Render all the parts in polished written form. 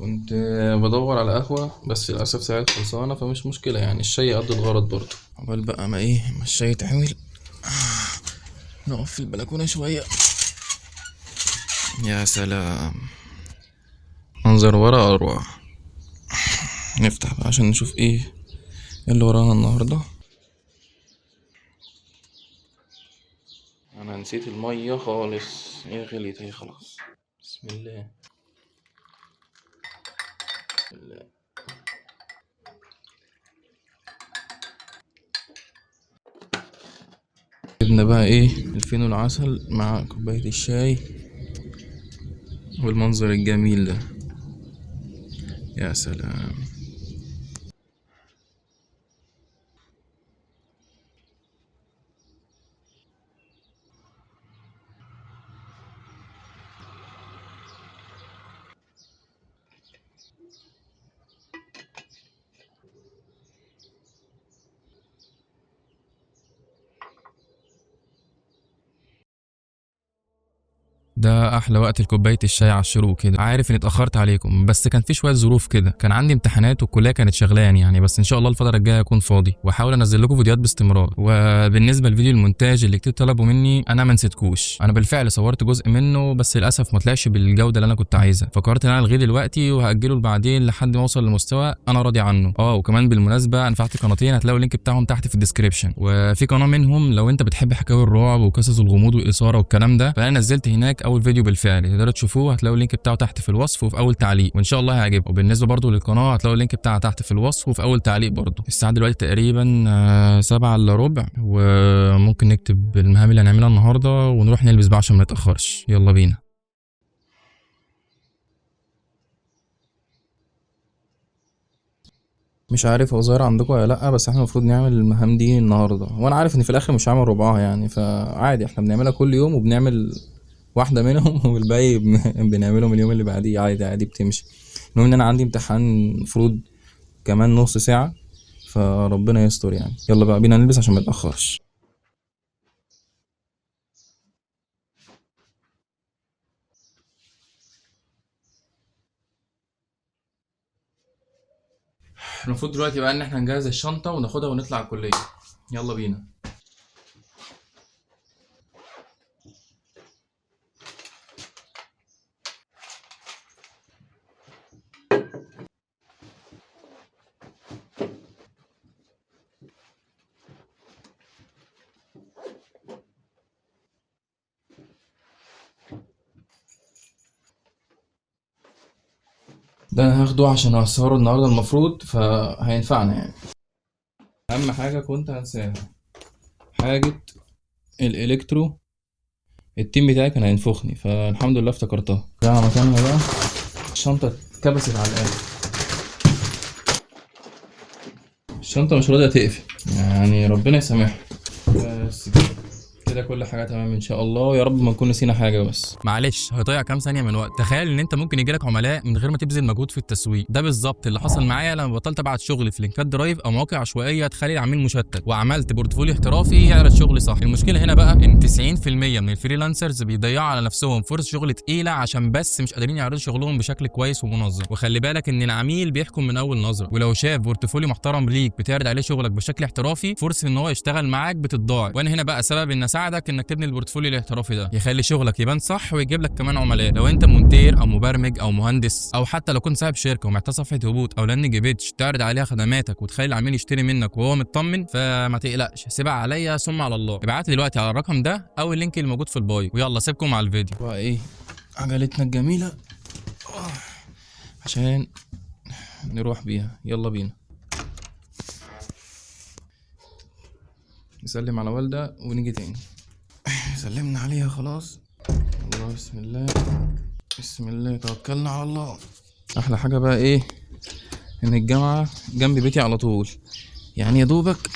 كنت بدور على قهوة بس للأسف ساعات خلصانة، فمش مشكلة يعني، الشاي قد الغرض برضه. عقبال بقى ما ايه ما الشاي يتعمل نقف في البلكونة شوية. يا سلام، منظر ورا أروع. نفتح بقى عشان نشوف ايه اللي ورانا النهاردة. انا نسيت المية خالص، ايه غليت اهي خلاص. بسم الله. بسم الله. جبنا بقى ايه الفينو العسل مع كوباية الشاي والمنظر الجميل ده، يا سلام. ده احلى وقت لكوبايه الشاي على الشروق كده. عارف اني اتاخرت عليكم بس كان في شوية ظروف كده، كان عندي امتحانات والكلية كانت شغلاني يعني، بس ان شاء الله الفترة الجاية اكون فاضي واحاول انزل لكم فيديوهات باستمرار. وبالنسبة لفيديو المونتاج اللي كتير طلبوا مني، انا ما نسيتكوش، انا بالفعل صورت جزء منه بس للاسف ما طلعش بالجودة اللي انا كنت عايزها، فقررت ان انا الغيه دلوقتي وهاجله لبعدين لحد ما اوصل لمستوى انا راضي عنه. وكمان بالمناسبة انا فتحت قناتين، هتلاقوا ال link بتاعهم تحت في ال description، وفي قناة منهم لو انت بتحب حكاوي الرعب وقصص الغموض والاثارة والكلام ده، فانا نزلت هناك اول فيديو بالفعل، تقدروا تشوفوه، هتلاقوا ال link بتاعه تحت في الوصف وفي اول تعليق، وان شاء الله هيعجبكم. وبالنسبة برضو للقناة هتلاقوا ال link بتاعها تحت في الوصف وفي اول تعليق برضو. الساعة دلوقتي تقريبا 6:45، وممكن نكتب المهام اللي هنعملها النهارده ونروح نلبس بقى عشان ما نتاخرش. يلا بينا. مش عارف هو ظاهر عندكم ولا لا، بس احنا المفروض نعمل المهام دي النهارده، وانا عارف ان في الاخر مش هعمل ربعها يعني، فعادي احنا بنعملها كل يوم وبنعمل واحدة منهم والباقي بنعملهم اليوم اللي بعديه، عادي عادي بتمشي. المهم ان انا عندي امتحان المفروض كمان نص ساعة، فربنا يستر يعني. يلا بقى بينا نلبس عشان ما نتاخرش. المفروض دلوقتي بقى ان احنا نجهز الشنطة وناخدها ونطلع الكلية. يلا بينا. ده انا هاخده عشان هصوره النهارده المفروض، فهينفعنا يعني. اهم حاجة كنت هنساها، حاجة ال electro، ال team بتاعي كان هينفخني، فالحمد لله افتكرتها. ده مكانها بقى، الشنطة اتكبست على الاخر، الشنطة مش راضية تقفل يعني، ربنا يسامحها. بس كده كل حاجة تمام ان شاء الله، يا رب ما نكون نسينا حاجة. بس معلش هيضيع كام ثانية من وقت. تخيل ان انت ممكن يجيلك عملاء من غير ما تبذل مجهود في التسويق. ده بالظبط اللي حصل معايا لما بطلت ابعت شغل في لينكات Drive او مواقع عشوائية تخلي العميل مشتت، وعملت portfolio احترافي يعرض شغلي صح. المشكلة هنا بقى ان 90% من ال freelancers بيضيعوا على نفسهم فرص شغل تقيلة عشان بس مش قادرين يعرضوا شغلهم بشكل كويس ومنظم. وخلي بالك ان العميل بيحكم من اول نظره، ولو شاف portfolio محترم ليك بتعرض عليه شغلك بشكل احترافي، فرصة ان هو يشتغل معاك بتتضاعف. وانا هنا بقى سبب ان اساعدك انك تبني ال portfolio الاحترافي ده، يخلي شغلك يبان صح ويجيب لك كمان عملاء. لو انت مونتير او مبرمج او مهندس، او حتى لو كنت صاحب شركة ومحتاج صفحة هبوط او landing page تعرض عليها خدماتك وتخلي العميل يشتري منك وهو مطمن، فما تقلقش، سيبها عليا ثم على الله. ابعت لي دلوقتي على الرقم ده او ال link اللي موجود في ال bio، ويلا سيبكم مع الفيديو. بقى ايه عجلتنا الجميلة عشان نروح بيها. يلا بينا نسلم على والده ونيجي تاني. سلمنا عليها خلاص. الله، بسم الله بسم الله، توكلنا على الله. احلى حاجة بقى ايه، ان الجامعة جنب بيتي على طول، يعني يا دوبك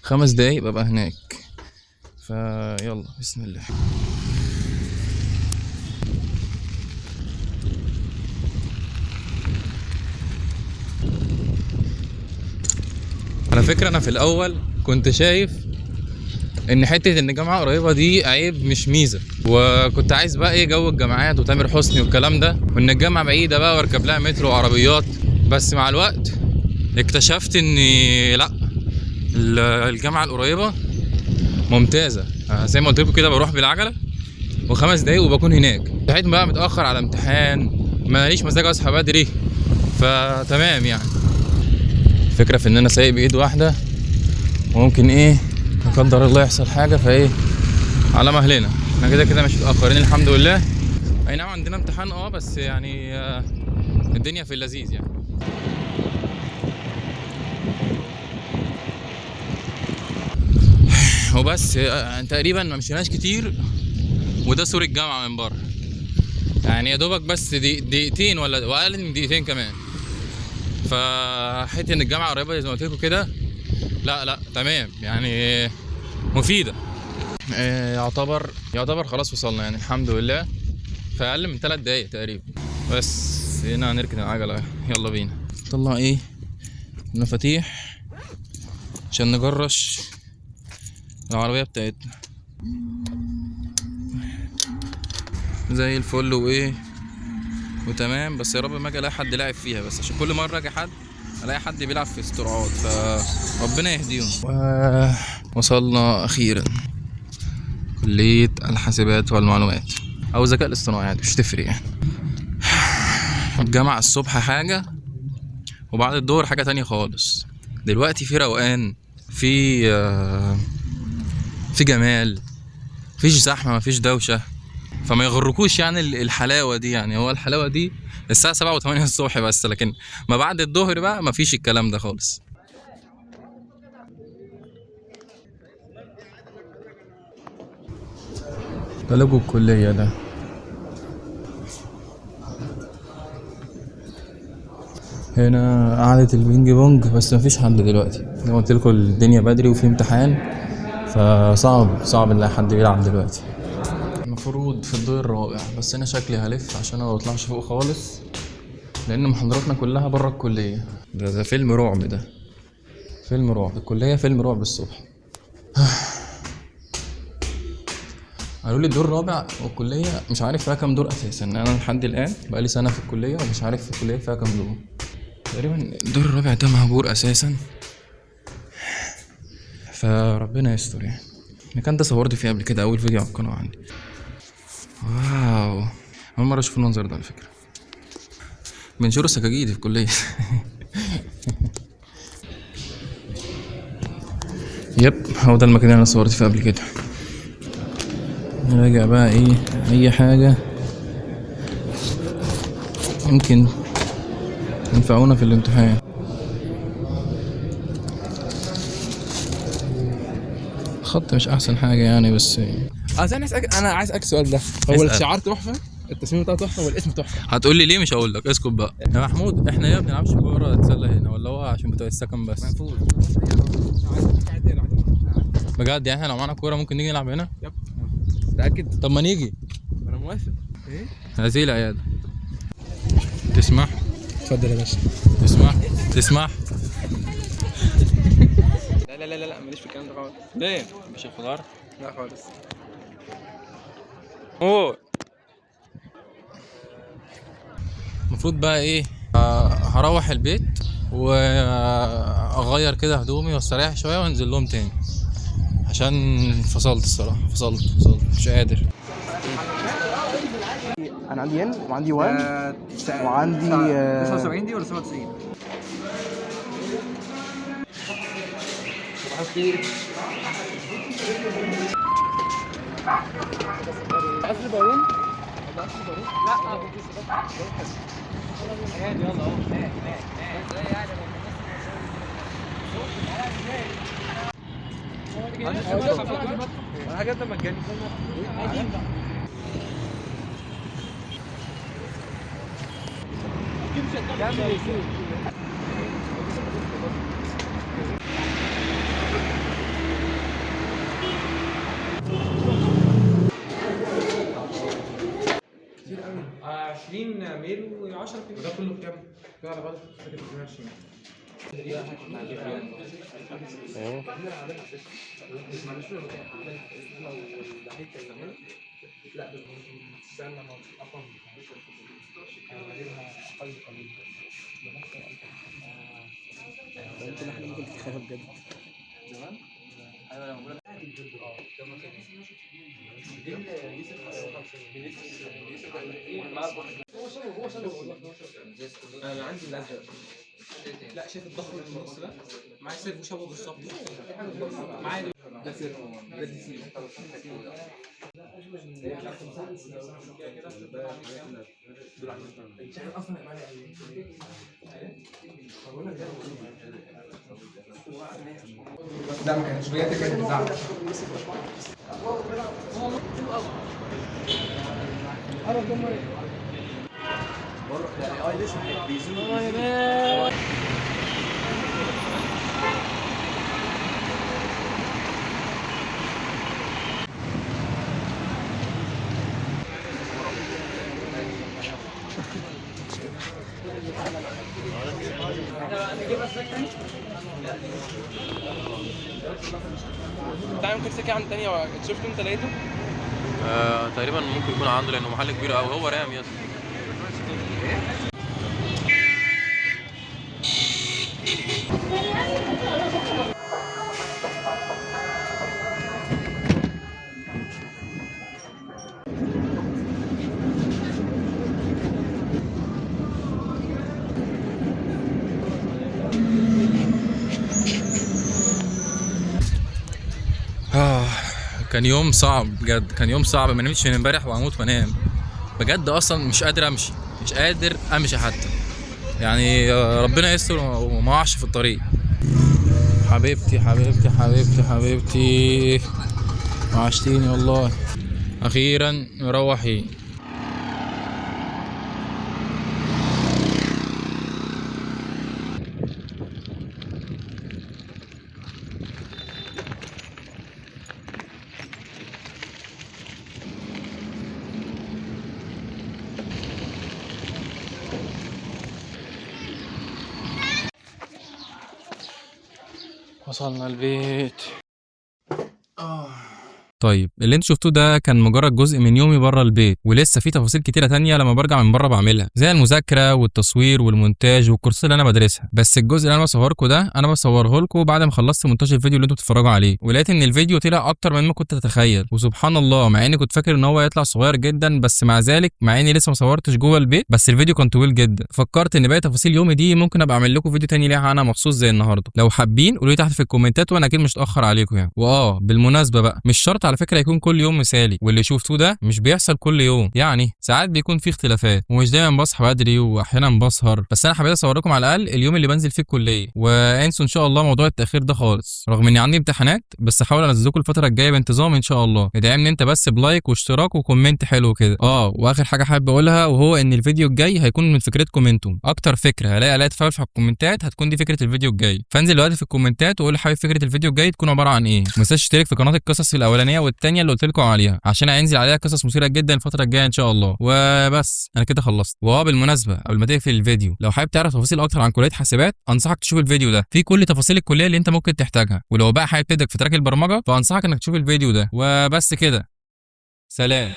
5 دقايق ببقى هناك. فيلا بسم الله. على فكرة انا في الاول كنت شايف ان حتة ان الجامعة قريبه دي عيب مش ميزة، وكنت عايز بقى ايه جو الجامعات وتامر حسني والكلام ده، وان الجامعة بعيدة بقى واركب لها مترو وعربيات. بس مع الوقت اكتشفت ان لا، الجامعة القريبة ممتازة. زي ما قلت لكم كده بروح بالعجله وخمس دقايق وبكون هناك. صحيت بقى متاخر على امتحان، ماليش مزاج اصحى بدري، فتمام يعني. الفكرة في ان انا سايق بايد واحدة وممكن ايه لا قدر الله يحصل حاجة، فايه على مهلنا، احنا كده كده مش متاخرين الحمد لله. اي نعم عندنا امتحان بس يعني الدنيا في اللذيذ يعني. وبس تقريبا ما مشيناش كتير، وده سور الجامعة من بره يعني، يا دوبك بس دقيقتين ولا واقل من دقيقتين كمان. فحته ان الجامعة قريبه زي ما قلت لكم كده، لا لا تمام يعني، مفيدة. يعتبر خلاص وصلنا يعني الحمد لله، في اقل من 3 دقايق تقريبا. بس هنا هنركن العجلة، يلا بينا نطلع ايه المفاتيح عشان نجرش العربية بتاعتنا زي الفل وايه وتمام. بس يا رب ما اجي الاقي حد لاعب فيها، بس عشان كل مرة اجي حد الاقي حد بيلعب في استرعات، فربنا يهديهم. وصلنا اخيرا كليه الحاسبات والمعلومات او الذكاء الاصطناعي، يعني مش تفرق يعني. الجامعة الصبح حاجة وبعد الظهر حاجة تانية خالص. دلوقتي في روقان، في جمال، مفيش زحمة، مفيش دوشه، فما يغركوش يعني الحلاوة دي. يعني هو الحلاوة دي الساعة 7 و8 الصبح بس، لكن ما بعد الظهر بقى مفيش الكلام ده خالص. ده لوجو الكلية ده. هنا قعدة البينج بونج، بس مفيش حد دلوقتي زي ما قلت لكم الدنيا بدري وفي امتحان، فصعب صعب ان حد بيلعب دلوقتي. المفروض في الدور الرابع، بس انا شكلي هلف عشان انا ما بطلعش فوق خالص، لان محاضراتنا كلها بره الكلية. ده فيلم رعب، ده فيلم رعب الكلية، فيلم رعب الصبح. قالوا لي الدور الرابع والكلية مش عارف فيها كام دور اساسا. انا لحد الان بقالي سنة في الكلية ومش عارف في الكلية فيها كام دور تقريبا. الدور الرابع ده مهجور اساسا، فربنا يستر يعني. المكان ده صورت فيه قبل كده اول فيديو على القناة عندي. واو، اول مرة اشوف المنظر ده على فكرة. بنشروا السكاكين في الكلية. يب، هو ده المكان اللي انا صورت فيه قبل كده. نراجع بقى ايه اي حاجة يمكن ينفعونا في الامتحان. الخط مش احسن حاجة يعني، بس انا عايز اسالك السؤال ده. هو الشعار تحفة، التصميم بتاعه تحفة، والاسم تحفة. هتقول لي ليه؟ مش هقول لك، اسكت بقى يا محمود. احنا ليه ما بنلعبش كورة تسله هنا، ولا هو عشان بتوع السكن بس؟ مقفول بجد يعني. احنا لو معانا كورة ممكن نيجي نلعب هنا؟ يب، متاكد؟ طب ما نيجي. انا موافق. ايه هذه العيادة تسمح؟ اتفضل يا باشا. تسمح؟ تسمح؟ لا لا لا لا، ماليش في الكلام ده خالص. ليه؟ مش الخضار؟ لا خالص. اوه، المفروض بقى ايه، هروح البيت واغير كده هدومي واستريح شوية وانزل لهم تاني، عشان فصلت الصراحة، فصلت مش قادر. انا عندي ين وعندي وان وعندي 79 دي ولا 97؟ صباح الخير. قصر بارون؟ قصر بارون؟ لا يلا اهو. حاجات ده مجاني. كتير قوي 20 ميل و10 في. وده كله بكام؟ كده على بعض فاكر 22. انت حاجة ممكن تتخيلها بجد. انا عندي الازرق. لا شايف الضخم اللي في النص ده؟ معايا servo شبهه بالظبط. معايا ده servo، ده DC. لا ما كانتش بجد، كانت بتزعق. تعال ممكن سكة عند تانية شفته انت لقيته؟ تقريبا ممكن يكون عنده، لانه محل كبير قوي. هو رام يا اسطى. كان يوم صعب بجد، كان يوم صعب. ما نمتش من امبارح وهموت وانام بجد. اصلا مش قادر امشي، مش قادر امشي حتى يعني. ربنا يستر وما اقعش في الطريق. حبيبتي حبيبتي حبيبتي حبيبتي، وحشتيني والله. اخيرا مروحين. وصلنا البيت. طيب اللي انتوا شفتوه ده كان مجرد جزء من يومي بره البيت، ولسه في تفاصيل كتيرة تانية لما برجع من بره بعملها، زي المذاكرة والتصوير والمونتاج والكورسات اللي انا بدرسها. بس الجزء اللي انا بصورة ده انا بصورة لكم بعد ما خلصت مونتاج الفيديو اللي انتوا بتتفرجوا عليه، ولقيت ان الفيديو طلع اكتر مما كنت اتخيل. وسبحان الله، مع اني كنت فاكر ان هو يطلع صغير جدا، بس مع ذلك مع اني لسه ما صورتش جوه البيت، بس الفيديو كان طويل جدا. فكرت ان باقي تفاصيل يومي دي ممكن ابقى اعمل لكم فيديو تاني ليها انا مخصوص زي النهارده. لو حابين قولوا لي تحت في الكومنتات، وانا اكيد مش هتاخر عليكم يعني. بالمناسبة بقى، مش شرط على فكرة يكون كل يوم مثالي، واللي شفتوه ده مش بيحصل كل يوم، يعني ساعات بيكون في اختلافات، ومش دايما بصحى بدري واحيانا بسهر. بس انا حبيت اصور لكم على الاقل اليوم اللي بنزل فيه الكلية، وانسوا ان شاء الله موضوع التاخير ده خالص، رغم اني عندي امتحانات، بس هحاول انزل لكم الفترة الجاية بانتظام ان شاء الله. ادعمني انت بس ب like واشتراك و comment حلو كده. واخر حاجة حابب اقولها، وهو ان الفيديو الجاي هيكون من فكرتكم انتم. اكتر فكرة هلاقي عليها تفاعل في الكومنتات هتكون دي فكرة الفيديو الجاي. فانزل دلوقتي في الكومنتات وقول لي حابب فكرة الفيديو الجاي تكون عبارة عن ايه. ما تنساش تشترك في قناة القصص الاولانية والثانية اللي قلت لكم عليها، عشان هينزل عليها قصص مثيرة جدا الفترة الجاية ان شاء الله. وبس انا كده خلصت. بالمناسبة قبل ما تقفل الفيديو، لو حابب تعرف تفاصيل اكتر عن كليه حاسبات انصحك تشوف الفيديو ده، فيه كل تفاصيل الكلية اللي انت ممكن تحتاجها. ولو بقى حابب تبدا في track البرمجة فانصحك انك تشوف الفيديو ده. وبس كده، سلام.